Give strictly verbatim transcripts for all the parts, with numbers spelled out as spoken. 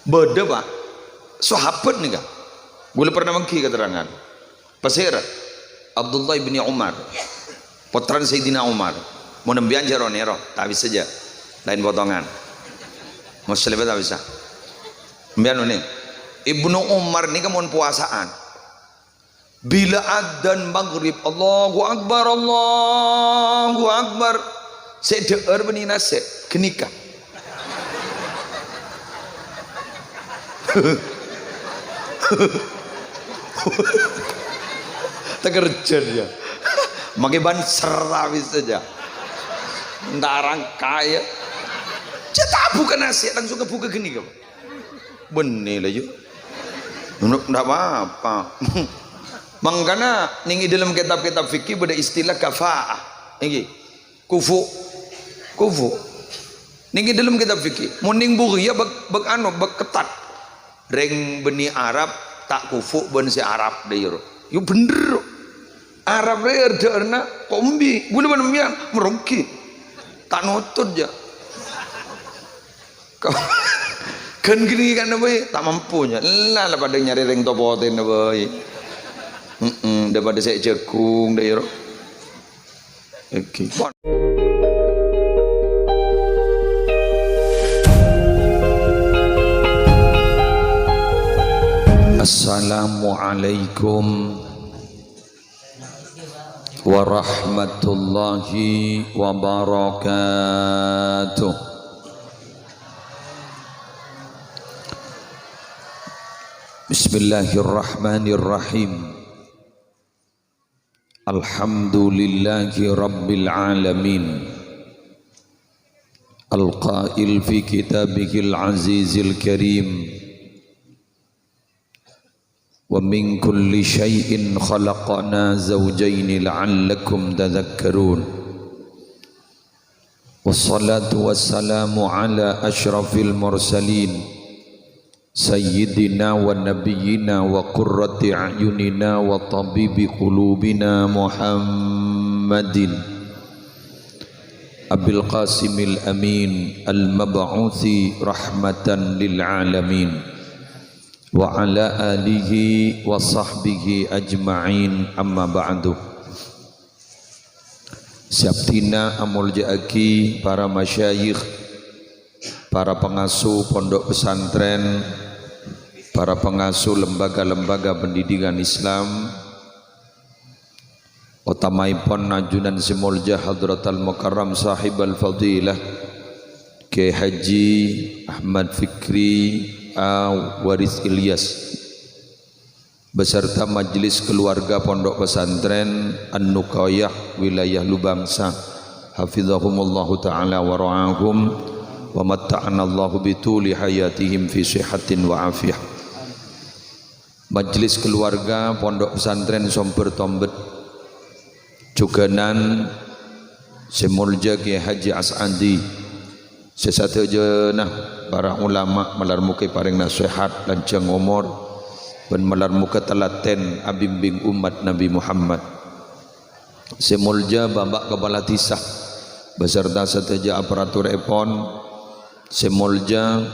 Bâdâ, Pak. Sahabat nèka. Ghulâ pernah mènggi katerrangan. Pasèra? Abdullah ibni Umar. Pottrana Sayyidina Umar. Mon embiyan jâ' ro-nèro, ta' bisa jâ'. Laèn potongan. Muslim ta' bisa. Embiyan onèng. Ibnu Umar nèka mon powasa'an. Bilâ adzan maghrib, "Allahu Akbar, Allahu Akbar." Sè èdhâ'âr bânnè nasè', ghânèka. Takerjhâ, yâ. Makè bân serra bisa, yâ. Entar rangka, yâ. Jâ' ta' bhuka nasè', langsung èbhuka ghânèka. Bânnè la, yu. Ndak apa-apa. Mangkana nèng è dâlem kètab-kètab fikih bâdâ istilah kafa'ah. Ènggi. Kufu'. Kufu'. Nèng è dâlem kètab fikih. Mon nèng bughi yâ bâk, bâk anu, bâk ketat. Rèng bânnè Arab ta' kufu' bân sè Arab dâ' iyâ ro. Yu bhendher. Arab rè ardhâ'ârna kombi. Ghulâ bân embiyan meronggi. Ta' notut yâ. Ghân ghânèka bhâi, ta' mampu, nya. Ella la padâ nyarè rèng topotèna bhâi. Heeh, dâ' padâ sè jhâghung, dâ' iyâ ro. Ènggi. Assalamualaikum warahmatullahi wabarakatuh. Bismillahirrahmanirrahim. Alhamdulillahi rabbil alamin. Al-qail fi kitabihil azizil karim. Wa min kulli syai'in khalaqna zawjaini la'allakum tadzakkarun. Wassalatu wassalamu ala asyrafil mursalin, sayyidina wa nabiyyina wa qurrati a'yunina wa tabibi qulubina Muhammadin Abil Qasimil Amin al-mab'uthi rahmatan lil alamin. Wa ala alihi wa sahbihi ajma'in, amma ba'du. Sè abdhina amoljâ'aghi para masyayikh, para pangasuh pondok pesantren, para pangasuh lembaga-lembaga pendidikan Islam, otamaèpon ajunan sè molja Hadratal Mukarram Sahibal Fadilah Kiai Haji Ahmad Fikri A Waris Ilyas, beserta majelis keluarga Pondok Pesantren An-Nuqayah wilayah Lubangsa, hafizahumullahu ta'ala wa ra'ahum, wa matta'anallahu bituli hayatihim fi sihatin wa afiyah. Majelis keluarga Pondok Pesantren Somber Tombet, jhughânan sè molja Kiai Haji As'adi, sè sadhâjâna para ulama malar moghâ èparèng nasèhat, lanjhâng omor, bân malar moghâ talatèn abimbing ommat Nabi Muhammad. Sè molja Bapak Kepala Dhisa beserta sadhâjâ aparaturèpon, sè molja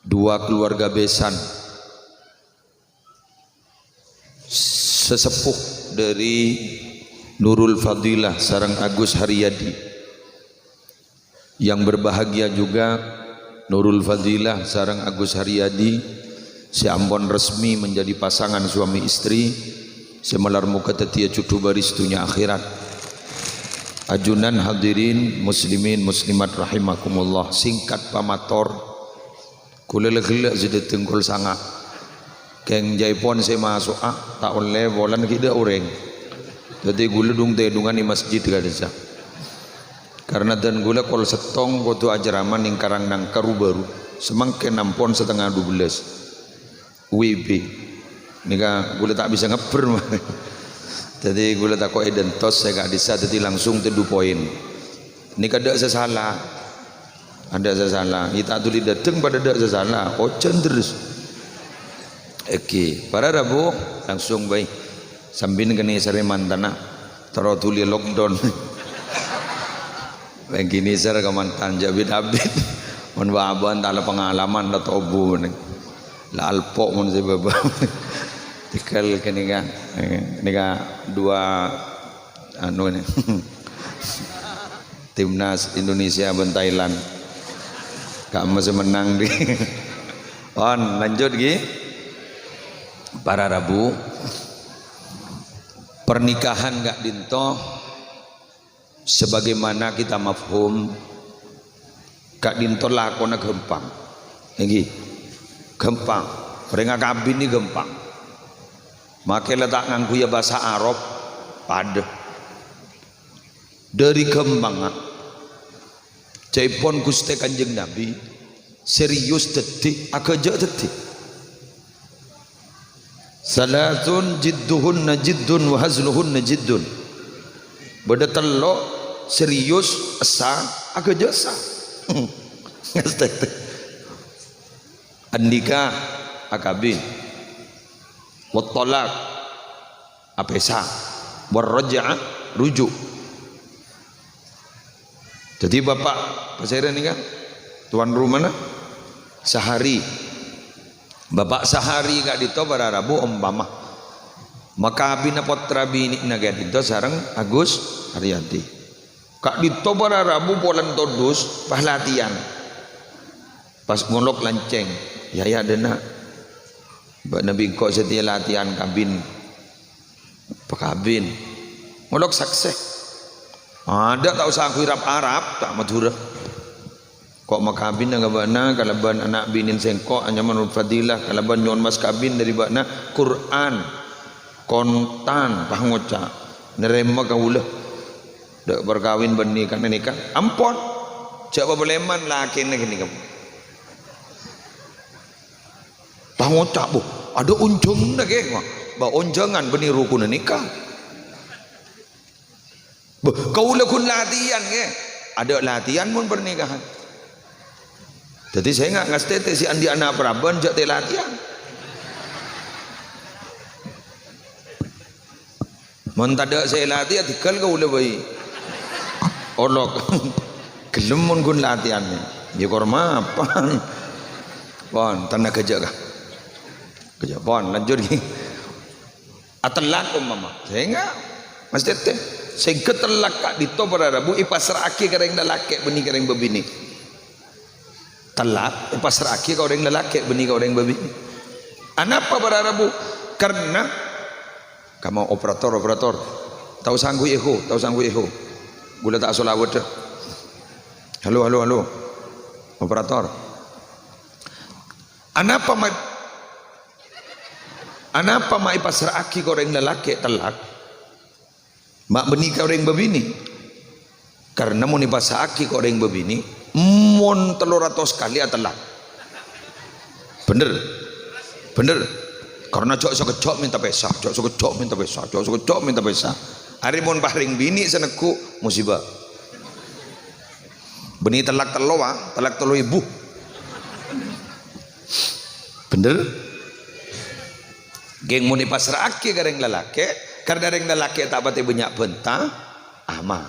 dua keluarga besan, sesepuh dari Nurul Fadilah sareng Agus Haryadi. Yang berbahagia juga Nurul Fadilah sareng Agus Haryadi sè ampon resmi menjadi pasangan suami istri, sè malar moghâ dhâddhiyâ jhudhu bâris dhunnya akhèrat. Ajunan hadirin muslimin muslimat rahimakumullah, singkat pamator, Kaulâ la ghellâ' sè dâteng kol sanga'. Kèng jhâ' èpon sè maso'a, ta' ollè polana ghi' tadâ' orèng. Dhâddhi kaulâ dhung-tèdhungan è masjid ka'dissa'. Karna dân kaulâ kol sèttong kodhu acerama neng Karang Nangka Ru-Bâru. Samangkèn ampon satengnga dubellâs W B. Nèka kaulâ ta' bisa ngabbher, mah. Dhâddhi kaulâ tako' èdântos sè ka'dissa', dhâddhi langsung to the point. Nèka tadâ' sè sala. Tadâ' sè sala. Ghi' ta' dhuli dâteng padâ tadâ' sè sala. Ojhân terros. Ènggi, para rabu, langsung bhâi. Sambi kènè' sèrè mantanna. Terro dhuli lockdown. Ènggi nèsèr ka mantan jhâ' bit-abit. Mon bâ'-abâ'ân ta' la pangalaman, la tobu nèng. La alpo' mon sè bâbâ. Tèghâl kènèka, kènèka dua anu nè. Timnas Indonesia bân Thailand. Ka'emma sè mennang, dhi. On, lanjut, ghi. Para rabu, pernikahan ka'dinto sebagaimana kita mafhum, ka'dinto lakona ghâmpang. Èngghi, ghâmpang. Orèng akabin nè ghâmpang. Makè la ta' ngangghuya bhâsa Arab, padâ. Dhâri ghâmpangnga, ca'èpon Ghustè Kanjeng Nabi, serius dhâddhi, aghâjâ' dhâddhi. Salatsun jidduhunna jiddun wa hazluhunna jiddun. Bâdâ tello', serius, essa, aghâjâ' essa. Ngastètè. Andika, akabin. Wat thalaq, apèsa. War raj'ah, rujuk. Dhâddhi bapa' pasèra nèka, tuan rumana Sahari. Bapa' Sahari ka'dinto para rabu ompama makabina pottra binè'na ka'dinto sareng Agus Haryadi. Ka'dinto para rabu polana todus pas latihan. Pas ngolok lancèng, "Yâ, yâ, dâna. Bâ'na bi' engko' satèya latihan kabin." Pakabin. Ngolok saksè. Adâ' ta' osa ngangghuy rap-arap, ta' Madhurâ. Ko' makabin ka bâ'na kalabân ana' binèn sèngko' anyama Nur Fadilah kalabân nyo'on mas kabin dhâri bâ'na, Qur'an, kontan, pas ngoca', narèma kaulâ. Dâ' parkawin bânnè kan nèka. Ampon. Jhâ' papalèman lakèna ghânèka. Pas ngoca', "Bu, adâ' onjhânganna, Kè." Bâ, onjhângan bânnè rukun nèka. "Bu, kaulâ ghun latihan, Kè." Adâ' latihan mon pernikahan. Dhâddhi sènga' ngastètè sè andi' ana' paraban jhâ' tè latihan. Mon tadâ' sè èlatèya, tèghâl kaulâ bhâi. Olok. Ghellem mon ghun latèyan. Yâ, kor mapan. Pon, tenang aja, kah. Aja, pon, lanjut, ghi. Atellak, umpama. Sènga'. Mastètè. Sèngga' tellak ka'dinto para rabu èpasra'aghi ka rèng lalakè' bânnè ka rèng bâbinè'. Tellak èpasra'aghi ka orèng lalakè' bânnè ka orèng bâbinè'. Anapa para rabu? Karna, kamo operator, operator. Tao sangghu eho, tao sangghu eho. Ghulâ ta' solawat, dâ. Halo, halo, halo. Operator. Anapa ma', anapa ma' èpasra'aghi ka orèng lalakè' tellak? Ma' bânnè ka orèng bâbinè'. Karna mon èpasra'aghi ka orèng bâbinè', mon tello ratos kalè atellak. Bhender? Bhender? Karna jhâ' sakejjhâ' mènta pèsa, jhâ' sakejjhâ' mènta pèsa, jhâ' sakejjhâ' mènta pèsa. Arè mon pas rèng binè' sè neggu', musibah. Bânnè tellak tello, wa, tellak tello èbu. Bhender? Ghing mon èpasra'aghi ka rèng lalakè', karna rèng lalakè' ta' patè bânnya' bânta, ama.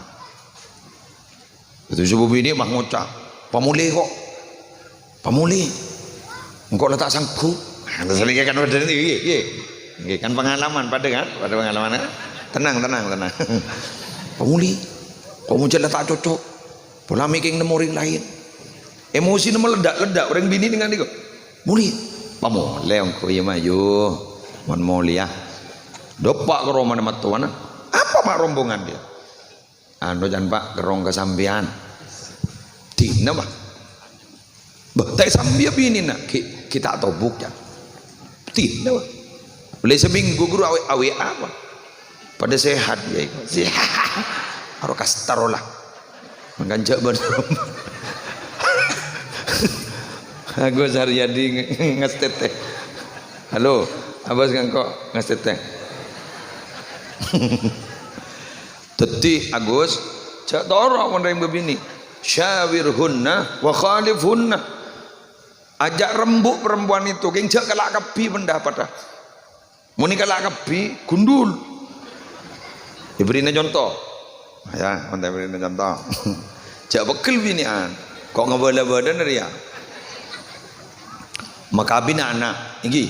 Itu subuh binè' mah ngoca', "Pamolè ko', pamolè. Engko' la ta' sangghu." Nah, terus lagi kan udah ini, iya, iya. Iya, kan pengalaman, padâ kan? Padâ pengalaman, kan? Tenang, tenang, tenang. "Pamolè. Ko' mon jhâ' la ta' cocok. Pola mèkèng nemmo orèng laèn." Emosina meledak-ledak, orèng binè' nèngan nèko. "Molè, pamolè engko' iyâ, mayu. Mon molèya." Dâpa' ka romana mattowana. "Apa ma' rombongan dia?" "Anu, Can, Pak, kerrong ka sampèyan." "Dina, Pak?" "Bâh, ta' èsambiyâ binèna." "Ghi', ghi' ta' tobuk, Can." "Dina, Pak?" "Ollè samènggu, ghuru, awè', awè' apa?" "Padâ sehat, ya, iku." "Sehat." Aro kastar ola. Mangkana jhâ' bân. Agus Haryadi ng-, ngastètè. Halo, Abas ngangko' ngastètè. Dhâddhi, Agus, jhâ' toro' mon rèng bâbinè'. "Syawirhunna wa khalifhunna." Ajâk rembu' perempuan itu, ghing jhâ' kala' kabbhi pendapatta. Mon èkala' kabbhi, gundul. Èbèrri'na conto. Ya, mon ta' èbèrri'na conto. Jhâ' pegghel binè'an. Ko' ngabâlâ-bâlâna rèya. Makabina ana', ènggi.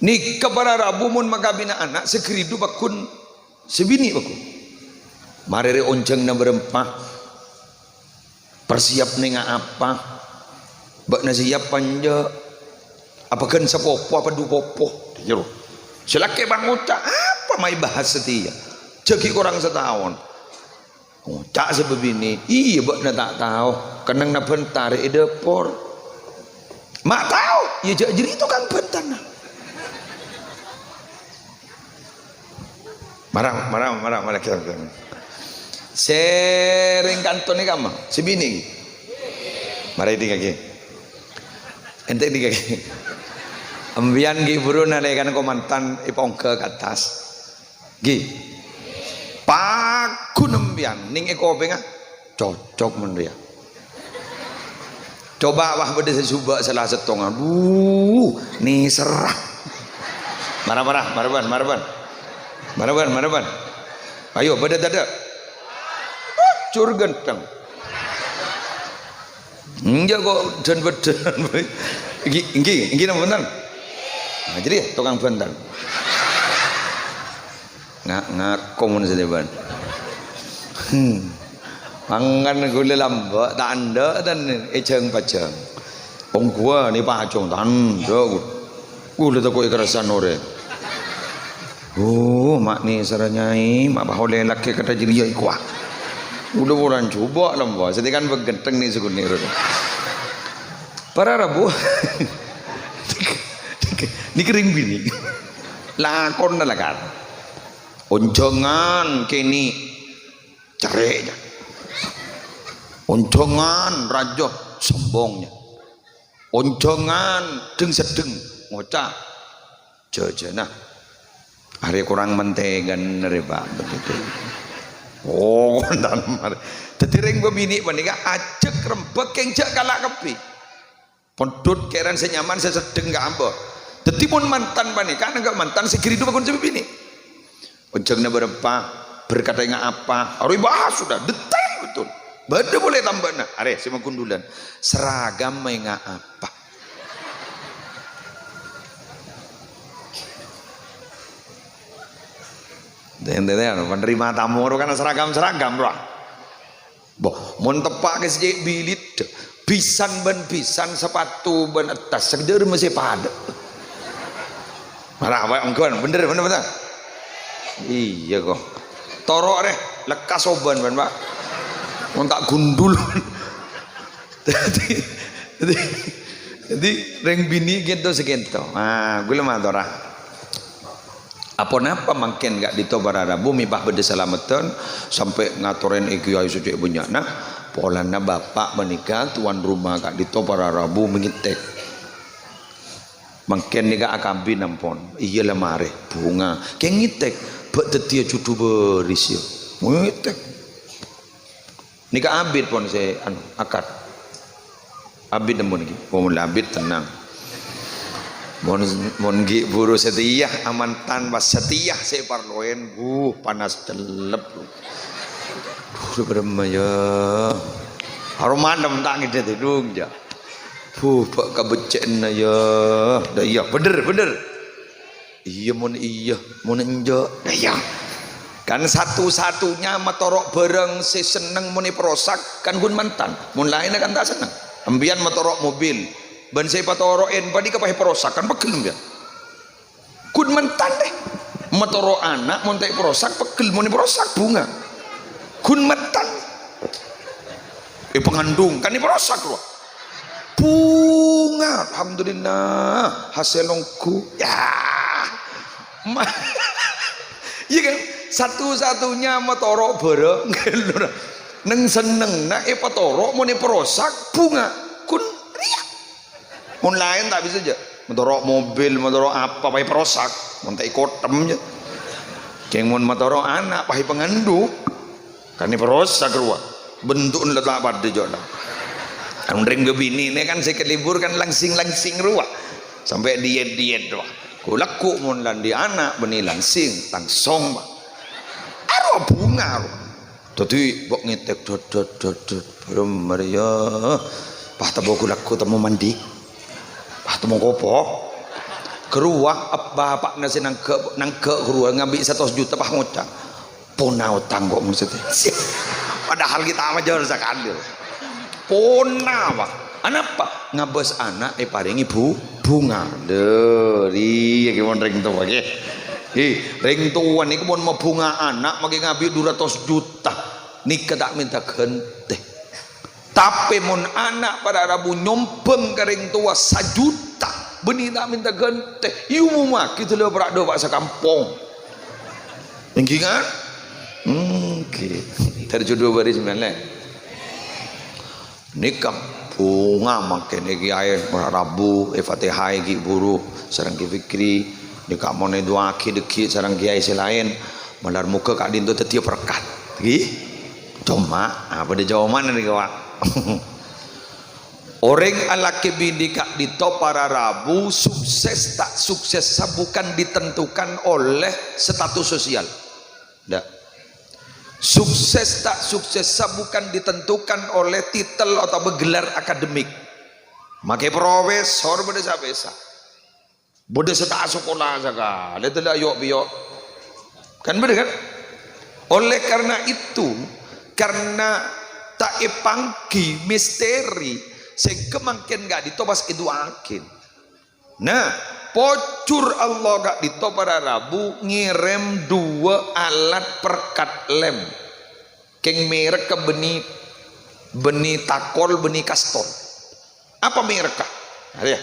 Nèka para rabu mon makabina ana', sè ghâridu pagghun sè binè' pagghun. Marè rè onjhângnga bârâmpa. Parsiyap nènga' apa? Bâ'na siyap apa enjâ'? Apa ghân sapopo apa du popo? Jâro. Sè lakè' pangoca', apa ma' èbahas satèya? Jhâ' ghi' korang sataon. Ngoca' sè bâbinè', "Iyâ, bâ'na ta' tao, kennengnganna bhânta rè è dâpor." Ma' tao, iyâ jâ' jârèya tokang bhântana. Mara, mara, mara, mara, kira, kira. Sè rèng kanto nèka, Ma? Sè binè' ghi? Mara èdingngaghi. Ènte èdingngaghi. Embiyan ghi' buru nalèkana komantan èpaongghâ ka attas. Ghi. Pagghun embiyan, nèng è kopèngnga cocok mon rèya. Coba, wah, bâdâ sè jhubâ' sala sèttonga. Duh, nèserra. Mara, mara, mara bân, mara bân. Mara bân, mara bân. Ayo, bâdâ tadâ'? Cur ghântheng. Enjâ' ko' dân-bâdân. Ènggi, ènggi, ènggi napa bhunten? Nah, jârèya tokang bhânten. Nga-, ngako mon sè dibân. Hmm. Mangkana ghulâ lambâ', ta' endâ' tan èjhâng-pajhâng. Ongghuwân èpajhâng, ta' endâ'. Ghulâ tako' èkarasan orèng. Oh, ma' nèserra nyai, ma' pas ollè lakè' kadhâ' jârèya èkowa. Ghulâ polana jhubâ' lambâ', sè tèkan bâ' ghântheng nè' sakonè' ro. Para rabu. Nèka rèng binè'. Lakona lakar. Onjhângan kènè' cerrè'na. Onjhângan rajâ sombongnya. Onjhângan dheng-seddheng ngoca' jhâjhâna. Arè korang mentengan rè, Pak, begitu. Oh, kontan marè. Dhâddhi rèng bâbinè' panèka ajhâk rembhâk kèng jhâ' kala' kabbhi. Pondhut kèran sè nyaman, sè seddheng kaambâ. Dhâddhi mon mantan panèka nangghâ' mantan sè ghâridu pagghun sè bâbinè'. Onjhângnga bârâmpa, berkatnya apa, arè bahas sudah, detail betul. Bâdâ polè tambâna, arè sè maghundulan. Seragam mènga' apa? Dendene, penerima tamu ro kan seragam-seragam, ro. Boh, mon teppa' ka sè ce' bilit, bhisan bân bhisan, sapatu bân attas, sakejjhâ' mèsè padâ. Malah, apa, ongghuwân, bener, bener, bener. Iyâ, kok. Toro' rè, lekkas obân, bân, Pak. Mon ta' gundul. Dhâddhi, dhâddhi, dhâddhi, rèng binè' ghânto sakènto. Ah, ghulâ matora. Aponapa mangkèn ka'dinto para rabu mè' pas bâdâ salameddhân sampè' ngatorè è kèyaè sè ce' bânnya'na? Polana bapa' panèka tuan rumah ka'dinto para rabu mè' ngètèk. Mangkèn nèka akabin ampon. Iyâ la marè, bhunga. Kèng ngètèk, bâ' dhâddhiyâ judhu bâris, yâ. Ngètèk. Nèka abit pon sè, anu, akad. Abit nèmon ghi. Oh, mon la abit, tenang. Mon, mon ghi' buru satèya, amantan pas satèya sè parloèn, wuh, panas cellep. Duh, bârâmma, yâ. Aroman nem ta' ngèdhâ tèdung, yâ. Wuh, bâ' kabecce'na, yâ. Dâ' iyâ, bhender, bhender. Iyâ, mon iyâ, mon enjâ'. Iyâ. Kan satu-satunya matoro' bhârâng sè senneng mon èparosak, kan ghun mantan. Mon laènna kan ta' senneng. Empèyan matoro' mobil, bân sè èpatoro'è panèka pas èparosak, kan pegghel empèyan. Ghun mantan, deh. Matoro' ana' mon ta' èparosak, pegghel mon èparosak, bhunga. Ghun mantan. Èpangandung, kan èparosak, rowa. Bhunga, alhamdulillah, hasèl ongghu. Ya. Ma-, iya kan? Satu-satunya matoro' bhârâng. Neng sennengnga èpatoro' mon èparosak, bhunga. Ghun rèya. Mon laèn ta' bisa, jâ'. Matoro' mobil, matoro' apa, pas èparosak. Mon ta' èkotem, jâ'. Kèng mon matoro' ana', pas èpangandung. Kan èparosak rowa. Bentu'na la ta' padâ, jâ', la. Kan rèng bâbinèna kan sè kalebur kan langsing-langsing rowa. Sampè' diyet-diyet rowa. Ghu-lagghu mon la andi' ana' bânnè langsing, langsong, Pak. Arowa bhunga rowa. Dhâddhi, mbok ngetek, dot, dot, dot, dot. Belum, Maria. Pas temmo gu-lagghu, temmo mandi. Pas temmo kopo. Ghâruwa, ep-, bapa'na sè nangghâ', nangghâ' ghâruwa ngambi' satos juta, pas ngoca', "Pona otang kok," maksudnya. Padahal kita majâr sakalè. Pona, Pak. Anapa? Ngabâs ana' èparèngè bu-, bhunga. Lho, iyâ kèmon rèng towa, ghi. Hi, rèng towa nèko mon mabhunga ana', makè ngambi' dua ratus juta. Nèka ta' mènta ghântè. Tapè mon ana' para rabu nyombhâng ka rèng towa sajuta, bânnè ta' mènta ghântè. Èomomaghi dhâlâ para' dâpa' sakampong. Èngghi, kan? Èngghi. Terjun dua baris, mèlè. Nèka bhunga mangkèn nèka aè, rabu, è Fatihah ghi' buru sareng Ki Fikri, nèka mon èdu'aaghi dhâggi' sareng kiai sè laèn, malar moghâ ka'dinto dhâddhiyâ berkat. Ghi? Coma, apa dâ' comana nèka, Pak? Orèng alakè binè ka'dinto para rabu, sukses ta' suksessa bukan ditentukan oleh status sosial. Ndak. Sukses ta' suksessa bukan ditentukan oleh titel otabâ gelar akademik. Makè profesor bâdâ sapèsa. Bâdâ sè ta' asakola sakalè, tella' yok-biyok. Kan bâdâ, kan? Oleh karena itu, karena ta' èpangghi misteri, sèngghâ mangkèn ka'dinto pas èdu'aaghi. Nah, pojhur Allah ka'dinto para rabu ngèrèm dua alat perkat lem. Kèng mèrek ka bânnè, bânnè takol, bânnè kastol. Apa mèrekka? Nah, yâ.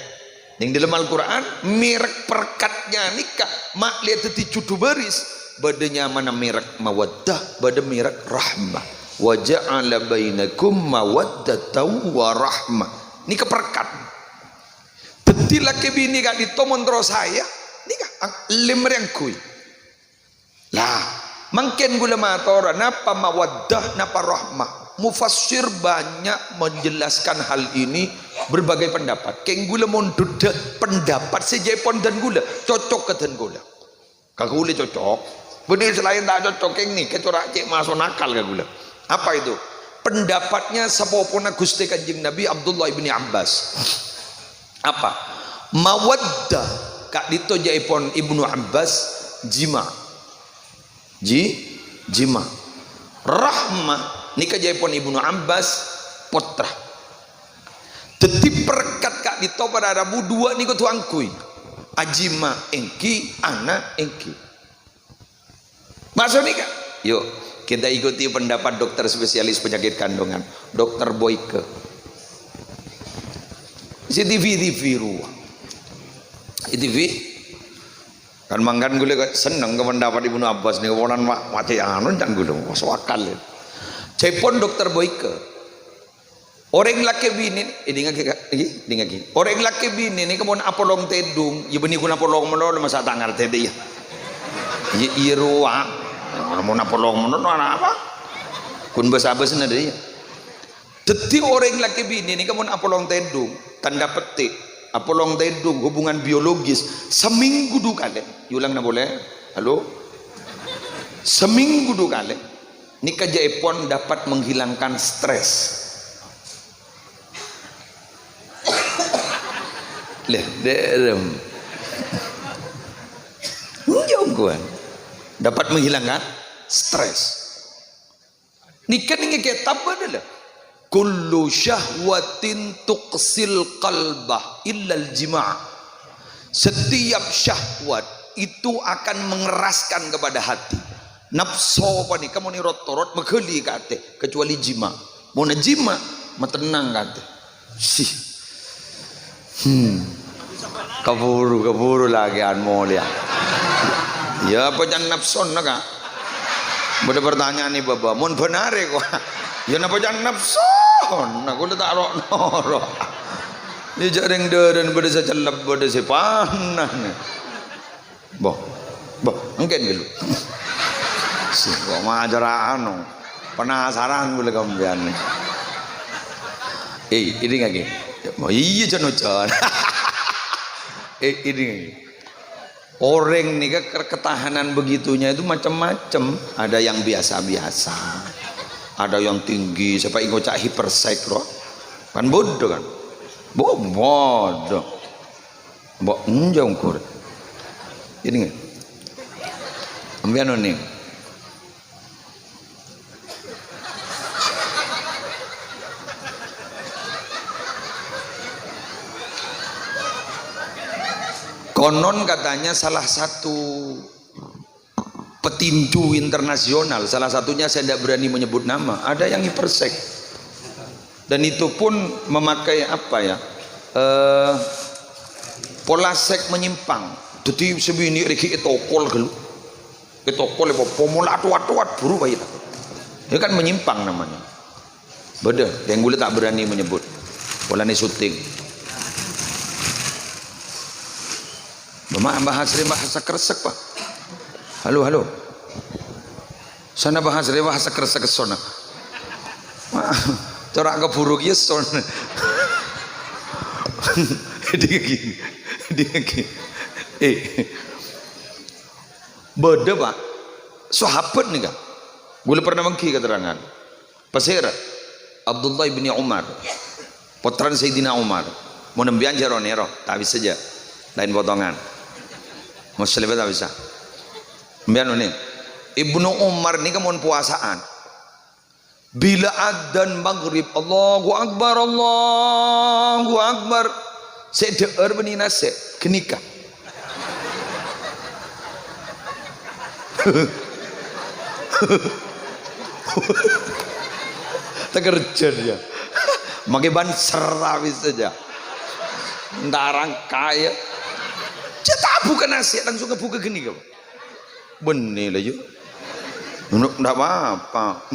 Neng dâlem Al-Qur'an, mèrek perkatnya nèka ma' lè dhâddhi judhu baris. Bâdâ nyamana mèrek mawaddah, bâdâ mèrek rahmah. "Wa ja'ala bainakum mawaddatan wa rahmah." Nèka perkat. Dhâddhi lakè binè ka'dinto mon terro saè, nèka, ang-, lem rèng ghuy. Lah, mangkèn ghulâ mator, napa mawaddah, napa rahmah? Mufassir banyak menjelaskan hal ini, berbagai pendapat. Kèng ghulâ mon dudhâ pendapat sè jâèpon dân ghulâ, cocok ka dân ghulâ. Ka ghulâ cocok. Bânnè sè laèn ta' cocok, kèng nèka cora' cè' maso' nakal ka ghulâ. Apa itu? Pendapatnya sapopona Ghustè Kanjeng Nabi Abdullah ibni Abbas. Apa? Mawaddah ka'dinto jâèpon Ibnu Abbas jima'. Ji-, jima'. Rahmah nèka jâèpon Ibnu Abbas pottra. Dhâddhi perkat ka'dinto para rabu dua nèko kodhu angghuy. Ajima' èngghi, ana' èngghi. Maksud nèka? Yuk, kita ikuti pendapat dokter spesialis penyakit kandungan, Dokter Boyke. Si T V, T V rowa. Di T V. Kan mangkana ghulâ kok senneng ka pendapat Ibnu Abbas nèko, polana ma-, matè anu can ghulâ, masuk akal ya. Jâèpon Dokter Boyke. Orèng lakè binè, èdingngaghi, Kak, èdingngaghi. Orèng lakè binè nèka mon apolong tèdung, yâ bânnè ghun apolong manono, masa' ta' ngartè, yâ. Yâ, iyâ rowa. Mon apolong manono, ana' apa? Ghun bâs-abâsna, yâ. Dhâddhi orèng lakè binè nèka mon apolong tèdung, tanda petik, apolong tèdung, hubungan biologis, samènggu du kalè. Èolangna polè. Halo? Samènggu du kalè. Nèka jâèpon dapat menghilangkan stres. Leh, dèrem. Enjâ' ongghuwân. Dapat menghilangkan stres. Nèka neng kitab bâdâ la. "Kullu syahwatin tuqsil qalbah illal jima'." Setiap syahwat itu akan mengeraskan kepada hati. Nafsu panèka mon èro-torot maghâli ka atè, kecuali jima'. Mon jima', matennang ka atè. Sih. Hmm. Kabhuru, kabhuru lakèan molèya. Yâ, apa can nafsona, Kak? Bâdâ pertanyaan nèka, Bapa. Mon bhânarè, kok. Yâ, napa can nafsona? Ghulâ ta' ro'-noro'. Yâ, jâ' rèng dârân bâdâ sè cellep, bâdâ sè panas. Boh, boh, engkèn ghâllu. Sih, kok macara anu, penasaran ghulâ ka sampèyan. Eh, èdingngaghi. Oh, iyâ, can-ocan. Eh, èdingngaghi. Orèng nèka ke-, ketahanan begitunya itu macam-macam. Ada yang biasa-biasa. Ada yang tinggi, sampai ngoca' hipersek, loh. Kan bodoh, kan? Bo-, bodoh. Mbok enjang ukur. Ini nggak? Ambian oning. Konon katanya salah satu petinju internasional, salah satunya saya tidak berani menyebut nama, ada yang hipersek. Dan itu pun memakai apa ya? Eh, pola seks menyimpang. Jadi sè binè' règi ètokol ghâllu. Ètokol apa? Pomo la atuwat-atuwat buru wae. Itu kan menyimpang namanya. Bâdâ, yang ghulâ tak berani menyebut. Polana syuting. Mama bahas rè bahasa kresek, Pak. Halo, halo. Sana bahas rè bahasa kresek sona. Wah, corak keburu ki sona. Dingin, dingin. Eh, bâdâ, Pak. Sahabat nih, Kak. Ghulâ pernah menggi keterangan. Pasèra? Abdullah ibni Umar, pottrana Sayyidina Umar. Mon embiyan jhâ' ro-nèro, ta' bisa jhâ'. Laèn potongan. Muslim ta' bisa. Embiyan onèng. Ibnu Umar nèka mon powasa'an. Bilâ adzan maghrib, "Allahu Akbar, Allahu Akbar." Sè dhâ'âr bânnè nasè', ghânèka. Tekerja dia. Make ban serawi saja. Ntarang kaya. Dia tak buka nasi, langsung ke buka gini, kok. Benih lah, yuk. Ndak apa-apa.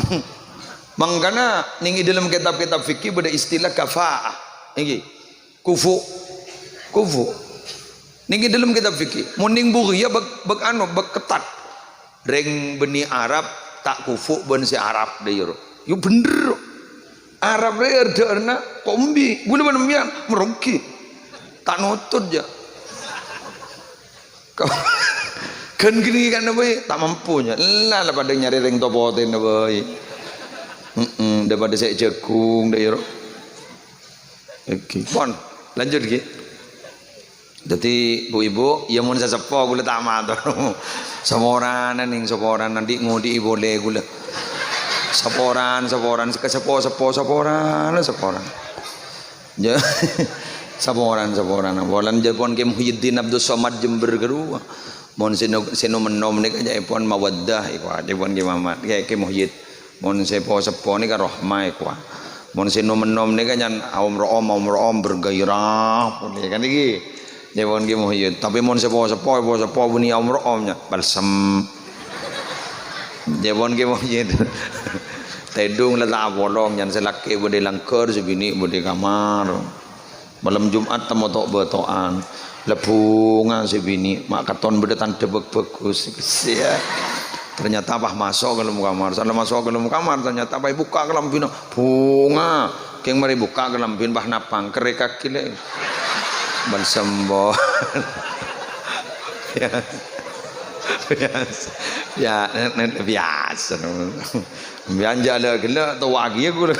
Mangkana, ning dalam kitab-kitab fikih ada istilah kafaah. Iki. Kufu. Kufu. Nèng è dâlem kitab fikih. Mon nèng bughi ya bâk, bâk anu, bâk ketat. Rèng bânnè Arab ta' kufu bân sè Arab dâ' iyâ, ro. Yu bhendher, ro. Arab rè ardhâ'ârna kombi. Ghulâ bân sampèyan meronggi. Ta' notut, ya. Kan gini kan, bhâi, ta' mampu, ya. Lah, lah padâ nyarè rèng topotèna, bhâi. Heeh, daripada sè jagung, dâ' iyâ, ro. Oke, pon. Lanjut, Ki. Dâddhi, Bu-ibu, ya mon sè seppo ghulâ ta' mator. Saporana nèng, saporana, dhi' ngodhi'i polè ghulâ. Saporan, saporan, sè seppo, seppo, saporana, saporan. Ya, saporan, saporan. Polana jhâ' pon Kè Muhyiddin Abdus Somad Jember ghâruwa. Mon sè no-, sè nom-ennom nèka jhâ' pon Mawaddah, iku jhâ' pon Kè Mamat. Kè, Kè Muhyiddin. Mon sè po-seppo nèka rahmah, kowa. Mon sè nom-ennom nèka nyang aom-ro'om, aom-ro'om bergairah, polè kan iki. Jhâ' pon Kè Muhyiddin. Tapè mon sè po-seppo, po-seppo bânnè aom-ro'om nyang balsem. Jhâ' pon Kè Muhyiddin. Tèdung la ta' apolong, nyang sè lakè' bâdâ è langghâr, sè binè' bâdâ è kamar. Malem Jum'at temmo to'-bâto'an. La bhunga sè binè', ma' katon bâdâ tandhâ bâg-, bhâghus. Sia. Ternyata pas maso' ka dâlem kamar. Saellana maso' ka dâlem kamar, ternyata pas èbukka' kalambhina, bhunga. Kèng marè bukka' kalambhina, pas napang, kerrè kakè, lè'. Bân sembo. Ya. Biasa. Ya, biasa. Biasa jhâ' la ghellâ' towa kèya ghulâ.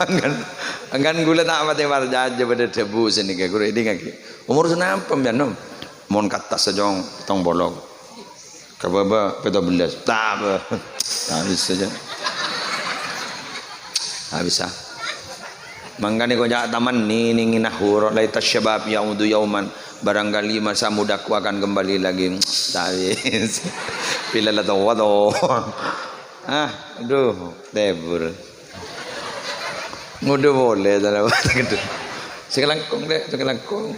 Angghân, angghân ghulâ ta' patè parcajâ bâdâ dhâbu sanèka, ghuru èdingngaghi. Omor sanapa, sampèyan, Nom? Mon ka attas, Cong, pèttong polo. Ka bâbâ, pèttong bellâs. Ta' bâ-, ta' bisa, Cong. Ta' bisa. Mangkana kok jhâ' tamanni nèng nahur, laita syabab ya'udu yauman. Barangkali masa mudaku akan kembali lagi. Ta' bisa. Bilâ la towa, towa. Ah, aduh, tèbur. Ngodâ polè, ta' la. Sè kalangkong, Lè', sè kalangkong.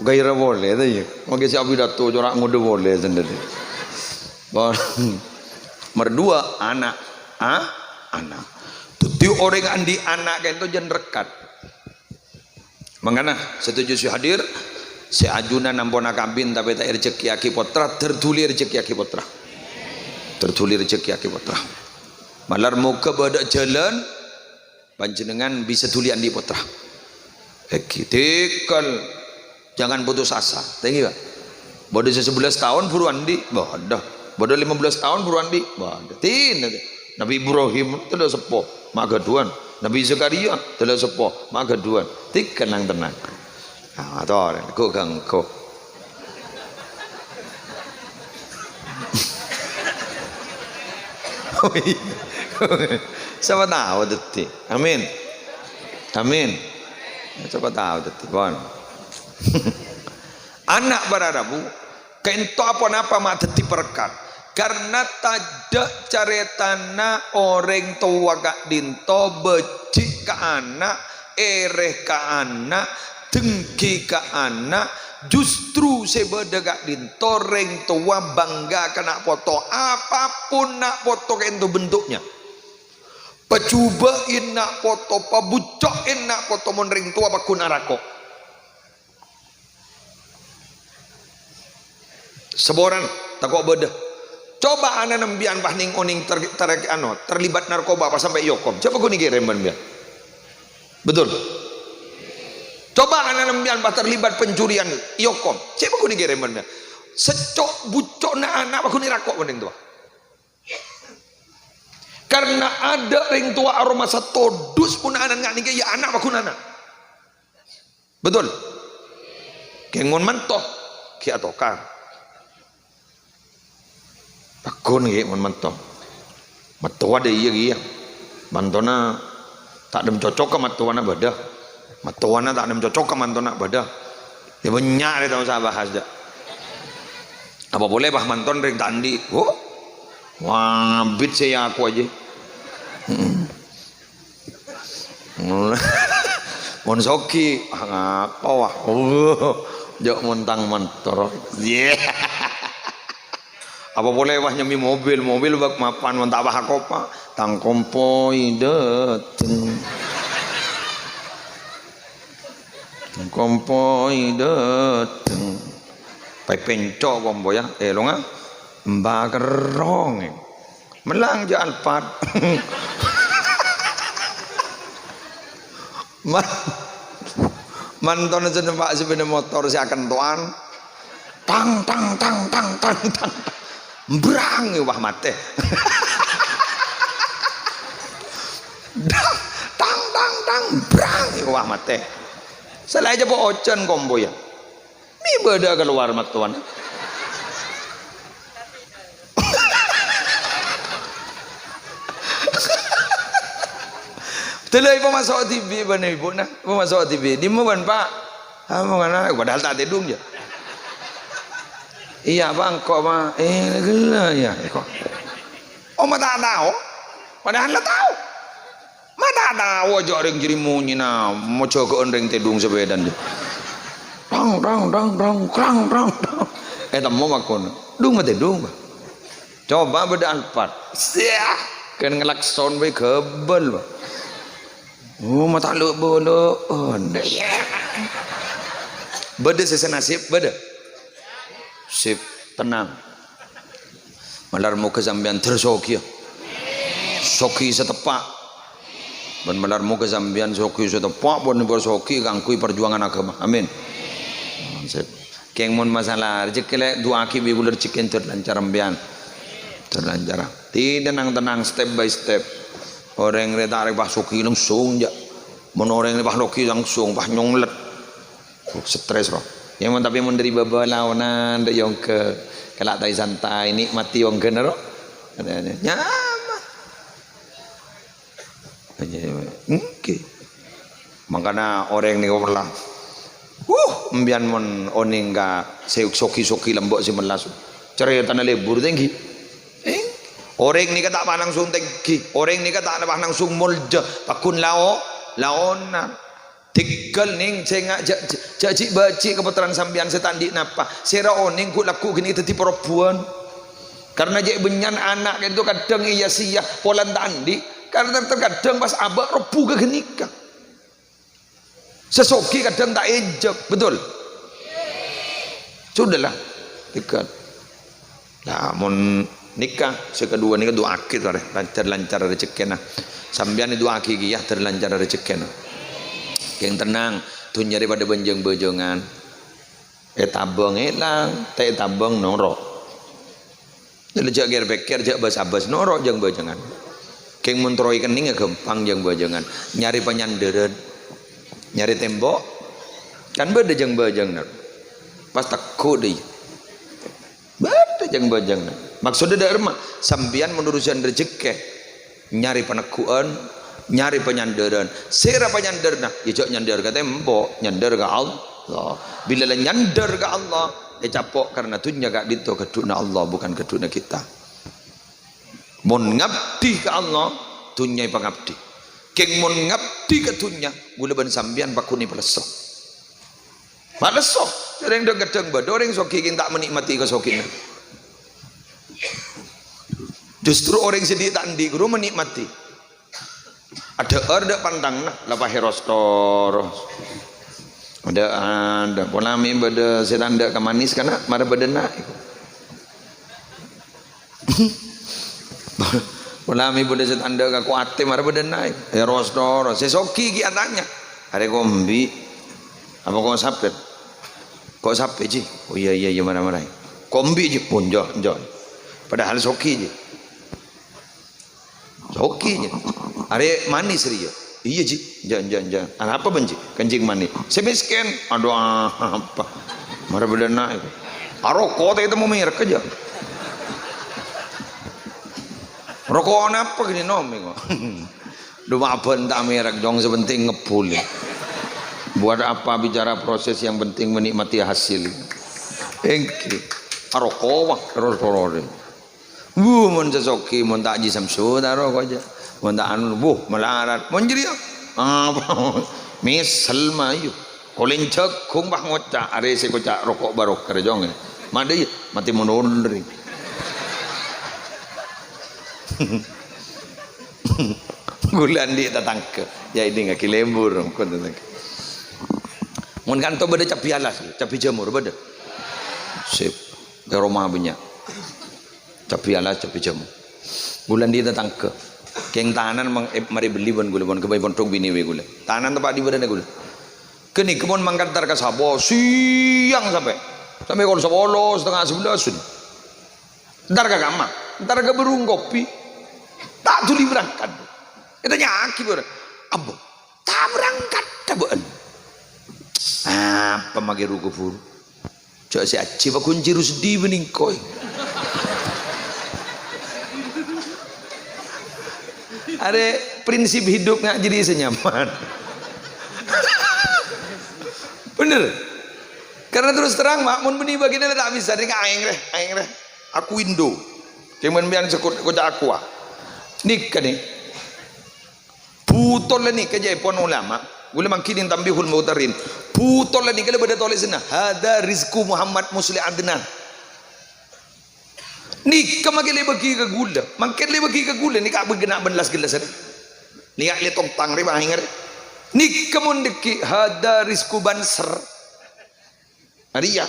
Gairah polè, ta' iyâ. Mangkè sè apidato cora' ngodâ polè, sandhâr. Bon. Nomor dua, ana'. Ah, ana'. Dâddhi orèng andi' ana' ka'dinto jân rekkat. Mangkana, setuju sè hadir, sè ajunan ampon akabin tapè ta' èrejhekkèyaghi pottra, dâr dhuli èrejhekkèyaghi pottra. Dâr dhuli èrejhekkèyaghi pottra. Malar moghâ bâdâ jhâlân panjhennengngan bisa dhuli andi' pottra. Èghi, tèkèl, jangan putus asa. Ta' ènggi, Pak. Bâdâ sè sabellâs taon buru andi', bâdâ. Bâdâ lima belas taon buru andi'. Bâdâ. Tina, Nabi Ibrahim tella' seppo, ma' ghâdhuwân. Nabi Zakaria tella' seppo, ma' ghâdhuwân. Tiga nang-tennang. Nah, ator, ghu-ghânggu. Sapa tao dhâddhi. Amin. Amin. Sapa tao dhâddhi, pon. Ana' para rabu, kaènto aponapa ma' dhâddhi berkat. Karna tadâ' carètana orèng towa ka'dinto bâji' ka ana', èrè ka ana', dengki ka ana', justru sè bâdâ ka'dinto rèng towa bangga ka na' poto, apapun na' poto kaènto bentuknya. Pajubâ'in na' poto, pabucco'in na' poto mon rèng towa pagghun arako'. Saporana, tako' bâdâ. Coba ana'na empèyan pas nèng-onèng ter-, ter-, ano, terlibat narkoba pas sampè' èokom. Sapa ghun èkèrèm bân empèyan? Betul. Coba ana'na empèyan pas terlibat pencurian, èokom. Sapa ghun èkèrèm bân empèyan? Sècco' bucco'na ana' pagghun èrako' bân rèng towa. Karna adâ' rèng towa aromasa todus pon ana' nga' nèka, ya ana' pagghun ana'. Betul? Kèng mon manto, ghi' atokar. Pagghun ghi' mon manto. Mattowa dâ' iyâ kèya. Mantona ta' dhâddhi cocok ka mattowana bâdâ. Mattowana ta' dhâddhi cocok ka mantona bâdâ. Ya bânnya' rè ta' osa bahas dâ'. Apa polè, bah, manton rèng ta' andi'. Oh. Wah, abit sè aku aja. Mm-mm. Mon sogi, ah, ngapa, wah? Jhâ' montang mantor. Yè. Apa polè, wah, nyemmè mobil, mobil bâk mapan mon ta' wah akopa. Tang kompoy dâteng. Tang kompoy dâteng. Pèpènco' kompoyya, èlonga. Mbâ kerrong. Mellang jhâ' Alphard. Man-, mantona sè numpa' sepeda motor sè akento'an. Tang, tang, tang, tang, tang, tang. Mbrang, wah, matè. Tang, tang, tang, mbrang, wah, matè. Sè laèn jhâ' po ojhân kompoyya. Mè' bâdâ kalowar mattowana. Dâlâi pamaso' dhibi' bân ibu'na, pamaso' dhibi'. "Dimma bân, Pa'?" "Amongana," padahal ta' tèdung, jâ. "Iyâ, Pa', engko', Pa'." "Eh, ghellâ', yâ, engko'." Oh, ma' ta' tao? Padahal la tao. Ma' ta' tao jhâ' rèng jârèya monyèna majâgâ'ân rèng tèdung sapèdana. Dang, dang, dang, dang, krang, dang, dang. Ètemmo makon. Dung matèdung, Pak. Coba bâdâ Alphard. Siah. Kan ngelakson bhâi ghâbâl, Pak. Oh, ma' ta' lo'-bolo'on. Bâdâ sè sanasib, bâdâ. Sip, tenang. Malar moghâ sampèyan ter sogiyâ. Sogi sè teppa'. Bân malar moghâ sampèyan sogi sè teppa', bân sogi kaangghuy parjuwangan aghâma. Amin. Sip. Kèng mon masalah rejhekkè, lè', du'aaghi bi' kaulâ rejhekkèna ter lancar sampèyan. Ter lancar. Tenang-tenang, step by step. Orèng rè ta' rè pas sogi langsung, jâ. Mon orèng rè pas sogi langsung, pas nyonglet. Stres, roh. Ya, mon, tapè mon dâri bâbâ laonan, dâ' yongghâ. Kala' taè santai, nikmati yongghâna, roh. Nyaman. Èngghi. Mangkana orèng nèko mellas. Wuh, empèyan mon onèng ka sè sogi-sogi lambâ' sè mellas. Carètana lebur tèngghi. Eh, orèng nèka ta' pas langsung tèngghi. Orèng nèka ta' pas langsung molja. Paggun lao-, laonan. Tèghâl nèng sènga' jâ-, jâ-, jâ' ji'-bâji' kapottrana sampèyan sè ta' andi' napa. Sèra onèng ghu'-lagghu' ghânèka dhâddhi parobhuwân. Karna jâ' bânnya'na ana' ka'dinto kadhâng iyâ-sèyâ polana ta' andi'. Karna ter-, terkadang pas abâ' robbu ka ghânèka. Sè sogi kadhâng ta' èjhâk, betul? Sudahlah, tèghâl. Lah, mon nèka, sè kaduwâ nèka du'aaghi, torè, lancar-lancar rejhekkèna. Sampèyan èdu'aaghi kèya, ter lancar rejhekkèna. Kèng tenang, dhunnya rè padâ bânjâng-bâjângan. Ètabâng èlang, ta' ètabâng noro'. Jhâ' jhâ' kèr-pèkkèr, jhâ' bâs-abâs, noro' jâng-bâjângan. Kèng mon terro èkennèngnga ghâmpang jâng-bâjângan. Nyarè panyandhârân. Nyarè tembok. Kan bâdâ jâng-bâjânganna. Pas tegghu' dâ' iyâ. Bâdâ jâng-bâjânganna. Maksodda dâ' remma, sampèyan mon urusan rejhekkè, nyarè paneggu'ân, nyarè panyandhârân. Sèra panyandhârânna, yâ jhâ' nyandhâr ka tembok, nyandhâr ka Allah. Bilâ la nyandhâr ka Allah, ècapo' karna dhunnya ka'dinto ghâdhuwânna Allah, bukan ghâdhuwânna kita. Mon ngabdi ka Allah, dhunnya èpangabdi. Kèng mon ngabdi ka dhunnya, ghulâ bân sampèyan paghun èpalesso. Palesso. Orèng dhâng-kadhâng bâdâ orèng soghi kèng ta' menikmati kasoghina. Justru orèng sè dhi' ta' andi' ghuru menikmati. Adhâ'âr dâ' pantangnga, la pahèros toros. Adhâ', adhâ'. Pola mè' bâdâ sè ta' endâ' ka manis kana', mara bâdâna. Pola mè' bâdâ sè ta' endâ' ka koatè, mara bâdâna. Pahèros toros. Sè soghi ghi' atanya. Arè kombi. Apa ko' sapè? Ko' sapè, Ji? Oh, iyâ, iyâ, iyâ, mara, mara. Kombi, Ji? Oh, enjâ', enjâ'. Padahal soghi, Ji. Soghi, Ji. Arè manis rèya. Iyâ, Ji. Enjâ', enjâ', enjâ'. Arapa bân, Ji? Kencing manis. Sè mèskèn. Adhu, apa? Mara bâdâna. Aroko' ta' ètemmo merek jâ. Roko' napa gini, nom, ko'? Dhu, ma' bân ta' merek, Jong, sè penting ngebbhul. Buat apa bicara proses, yang penting menikmati hasil. Èngghi. Aroko', wah, terros korore. Wuh, mon sè soghi, mon ta' Ji Samsu, ta' roko' jâ. Mon ta' anu, wuh, malarat. Mon jârèya, apa? Mèsel, mayu. Kolèng jhâghung, wah, ngoca'. Arè sè koca' roko' barokah, Jong. Madâ, iyâ, matè mon onri. Ghulâ andi' tatangghâ. Ya, ini ngagi lembur, kon tatangghâ. Mon kanto bâdâ cabbhi alas, cabbhi jamur bâdâ? Sip. È roma bânnya'. Cabbhi alas, cabbhi jamur. Ghulâ andi' tatangghâ. Kèng tanan mang-, eh, marè bellî bân ghulâ, bân ghâbây pondhuk binè bi' ghulâ. Tanan teppa' dhi' bâdâna ghulâ. Ghânèka mon mangkat entar ka sapo, siang sampè'. Sampè' kol sapolo, satengnga sabellâs. Entar ka kamar, entar ka bârung kopi. Ta' dhuli berangkat. Ètanya'aghi bârâ'. Abbo, ta' berangkat, abâ'na. Apa makè ru-kabhuru? Jhâ' sè ajjhi paghun Ji Rusdi bânnè engko'. Arè prinsip hidup nga' jadi sè nyaman. Bener. Karena terus terang, Pak, mon bânnè bâgiyân la ta' bisa, nèka aèng rè, aèng rè. Aku Indo. Kèng mon bâ'na sekut, koca' aku, ah. Nèka, nè. Butolla nèka jâèpon ulama. Ghulâ mangkèn neng Tanbihul Mughtarrin. Butolla nèka la bâdâ tolèsanna, "Hadza rizqu Muhammad Musleh Adnan." Nèka makè la èbâgi ka ghulâ. Mangkèn la èbâgi ka ghulâ nèka abâghi na' bân las-gellâsân. Nèya' lè tongtang rè, bâhing rè. Nèka mon dhâggi', "Hadza rizqu Banser." Arèya.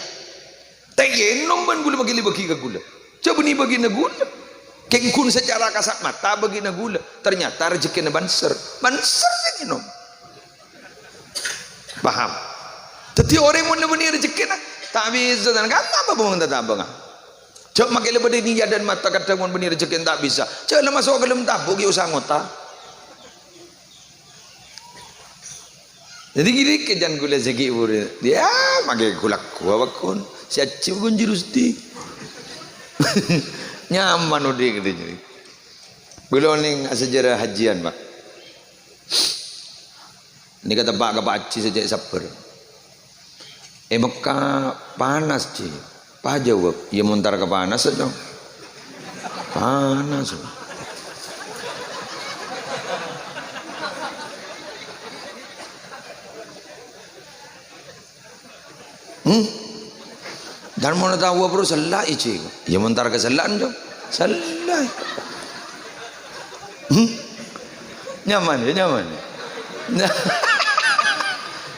Ta' ènom bân ghulâ makè la èbâgi ka ghulâ. Jhâ' bânnè bâgiyânna ghulâ. Kèng ghun secara kasat mata bâgiyânna ghulâ. Ternyata rejhekkèna Banser. Banser sè ènom. Paham? Dhâddhi orèng mon la bânnè rejhekkèna, ta' bisa, tan-, kan apa bân tatabângnga? Jhâ' makè la bâdâ niyat dan mata kadhâng mon bânnè rejhekkèna ta' bisa. Jhâ' la maso' ka dâlem tabuk ghi' osa ngota. Dhâddhi ghi' rèya jhân ghulâ sè ghi' buru. Yâ, makè ghulâ ghuwâ bâkon. Sè ajjhi bâkon Ji Rusdi. Nyaman odi' ghâdhâ jârèya. Ghulâ onèng asejarah hajjiyân, Pak. Nèka teppa' ka Pak Haji sè cè' sabbhâr. È Mekka panas, Ji. Pas jâwâb, "Iyâ, mon entar ka panas, Cong." Panas. Hmm? Dan mon tao bhuru sella', Ji. Iyâ, mon entar ka sella'an, Cong. Sella'. Hmm? Nyaman, yâ, nyaman. Nah.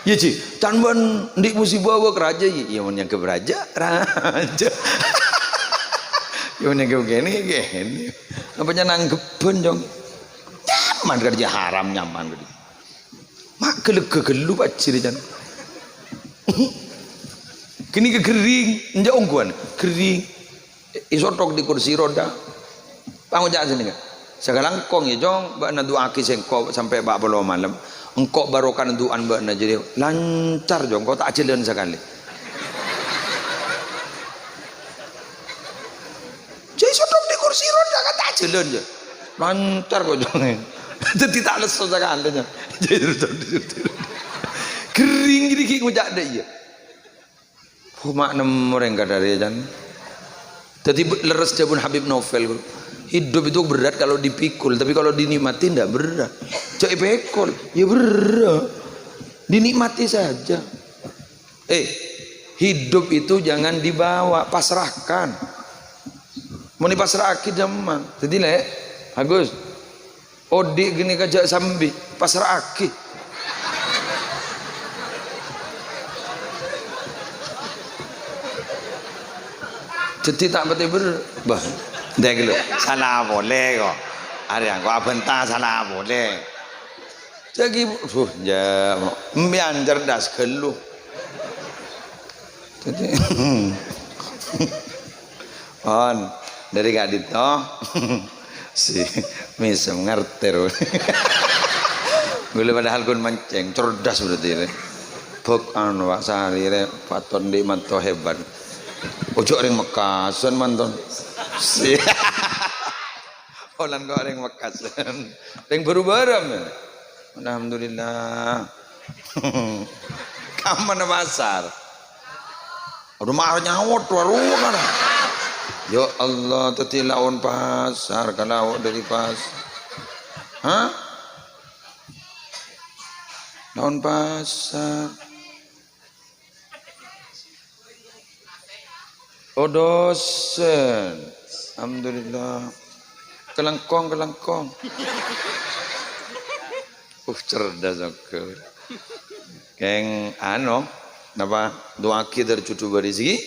Iyâ, Ji. Can bân andi' musibah bâ' rajâ, iyâ. Iyâ, mon nyangghep rajâ, rajâ. Iyâ, mon nyangghep kènè, kènè. Apa nyanangghebbhân, Cong? Nyaman kerja haram, nyaman kerja. Ma' ghâlâghâ ghâllu, Pak Haji, rè, can. Ghânèka ghering, enjâ' ongghuwân, ghering. Èsothok è kursi roda. Pangoca' sènèngnga. Sakalangkong, yâ, Cong, bâ'na du'aaghi sèngko' sampè' pa' polo malem. Engko' barokana du'ana bâ'na jârèya lancar, Cong, engko' ta' ajhâlân sakalè. Jâ' èsothok è kursi roda, kan ta' ajhâlân, jâ. Lancar kok, Cong. Dhâddhi ta' lesso sakalè, jâ. Ghering, ghering, ngoca' dâ' iyâ. Oh, ma' nemmo rèng kadhâriyâ, can. Dhâddhi, be-, lerres dhâbuna Habib Novel, "Hidup itu berat kalau dipikul, tapi kalau dinikmati ndak berat." Jâ' èpèkol, yâ berrâ'. Dinikmati saja. Eh, hidup itu jangan dibawa, pasrahkan. Mon èpasra'aghi, dhâmma. Dhâddhi, Lè', Agus, odi' ghânèka jâ' sambi, pasra'aghi. Dhâddhi ta' patè ber-, bâh, ndek lho, sala polè kok. Arèya kok abhânta sala polè. Jâ' ghi, duh, jâ', empèyan cerdas ghâllu. Dhâddhi, pon, dâri ka'dinto, si mèsem ngartè, ro. Ghulâ padahal ghun mancèng, cerdas berarti, rè. Bâk, anu, Pak Sari, rè, patot andi' manto hebat. Ojo' rèng Mekkasen, manton. Si. Polana kok rèng Mekkasen. Rèng buru-buru, men. Alhamdulillah. Kamana pasar? Aduh, mar nyawot, waru, kan. Ya Allah, dhâddhi laon pasar, kalau dâri pasar. Hah? Laon pasar. Oh, dosen. Alhamdulillah. Kalangkong, kalangkong. Uh, cerdas aku. Kèng, anu, napa? Du'aaghi dâr judhu bârâ' sèghi.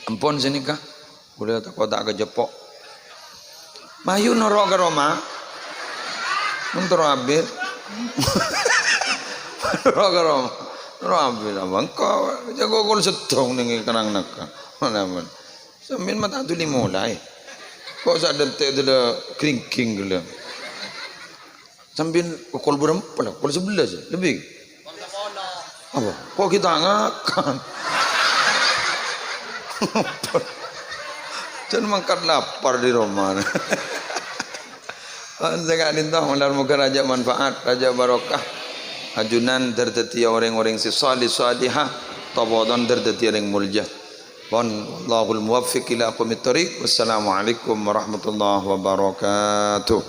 Ampon sènèka. Ghulâ tako' ta' kajeppo'. Mayu noro' ka roma. Mon terro abit. Noro' ka roma. Noro' abit apa engko'? Jâ' kok kol seddhong neng kanang naka. Mana, mon? Sampèyan mata duli mulai. Kok sa' dente' dulu kringking dulu. Sampèyan kol bârâmpa la? Kol sebelas ya? Lebbi? Apa? Kok kita ngakan? Jân mangkat lapar dâri roma. Sè ka'dinto, moghâ-moghâ rajâ manfaat, rajâ barokah. Ajunan dâr dhâddhiyâ orèng-orèng sè saleh salehah, topodon dâr dhâddhiyâ orèng molja. Pon, wallahul muwaffiq ila aqwamit thariq. Wassalamualaikum warahmatullahi wabarakatuh.